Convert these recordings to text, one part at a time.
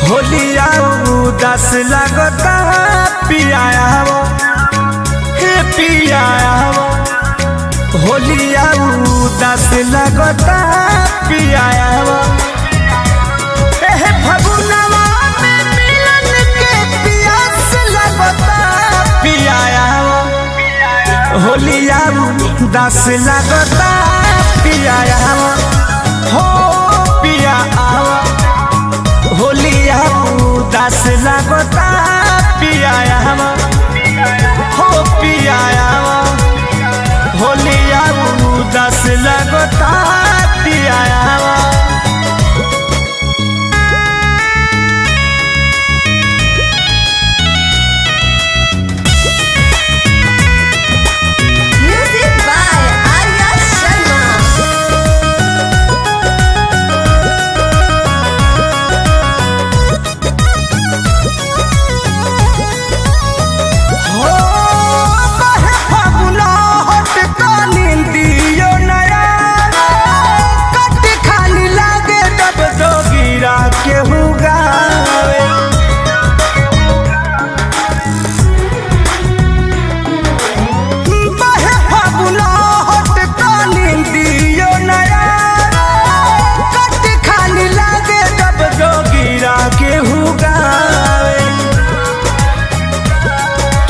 होलिया उदास लागता पिया आवो, हे पिया आवो। होलिया उदास लागता पिया आवो। एहे फगुनवा में मिलन के पियास लागता पिया आवो। होलिया उदास लागता पिया आवो, हो पिया आवो। होलिया उदास लागता पिया आवो, हो पिया आवो। होलिया उदास लागता पिया आवो। Music by Arya Sharma. हो बहे फगुना हट का नींदियो नया, कट खानी लागे जब जोगिरा केहू गावे। बहे फगुना हट का नींदियो नया, कट खानी लागे जब जोगिरा केहू गावे।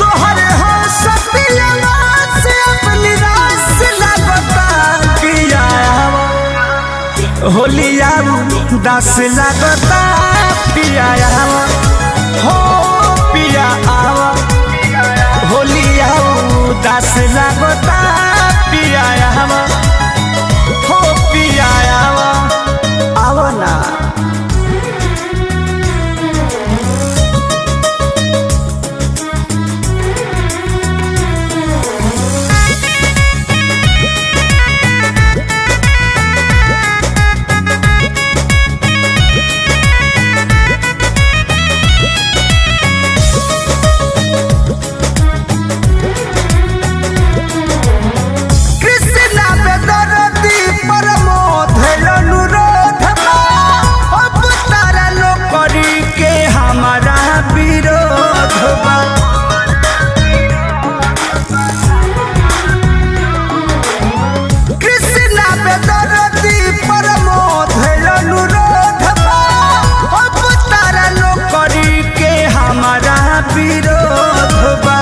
तोहर हो सपियवा से अपनी रास लागता पिया आवो। होलिया उदास लागता पिया आवो, हो पिया आवो। होलिया उदास लागता पिया आवो, हो पिया आवो। आवो ना। कृष्णा बेदरदी परमोध अनुरोध बा, अब तारा नौकरी के हमारा विरोध बा। कृष्णा बेदरदी परमोध अनुरोध बा, अब तारा नौकरी के हमारा विरोध बा।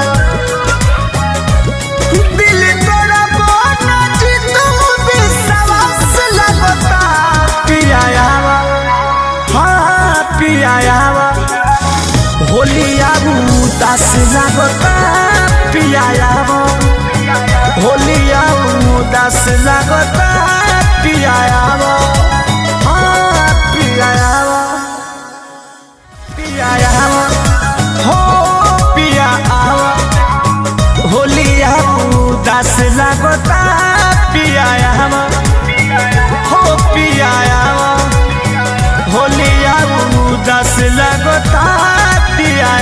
दिल तोरा बोना जी तुम विश्वास लगता पिया आवा, हाँ पिया आवा। होलिया उदास लगता पिया आवा। होलिया उदास लगता पिया आवा, हाँ पिया आवा। पिया आवा, हो पिया आवा। होलिया उदास लागता पिया आवो, हो पिया आवो। होलिया उदास लागता पिया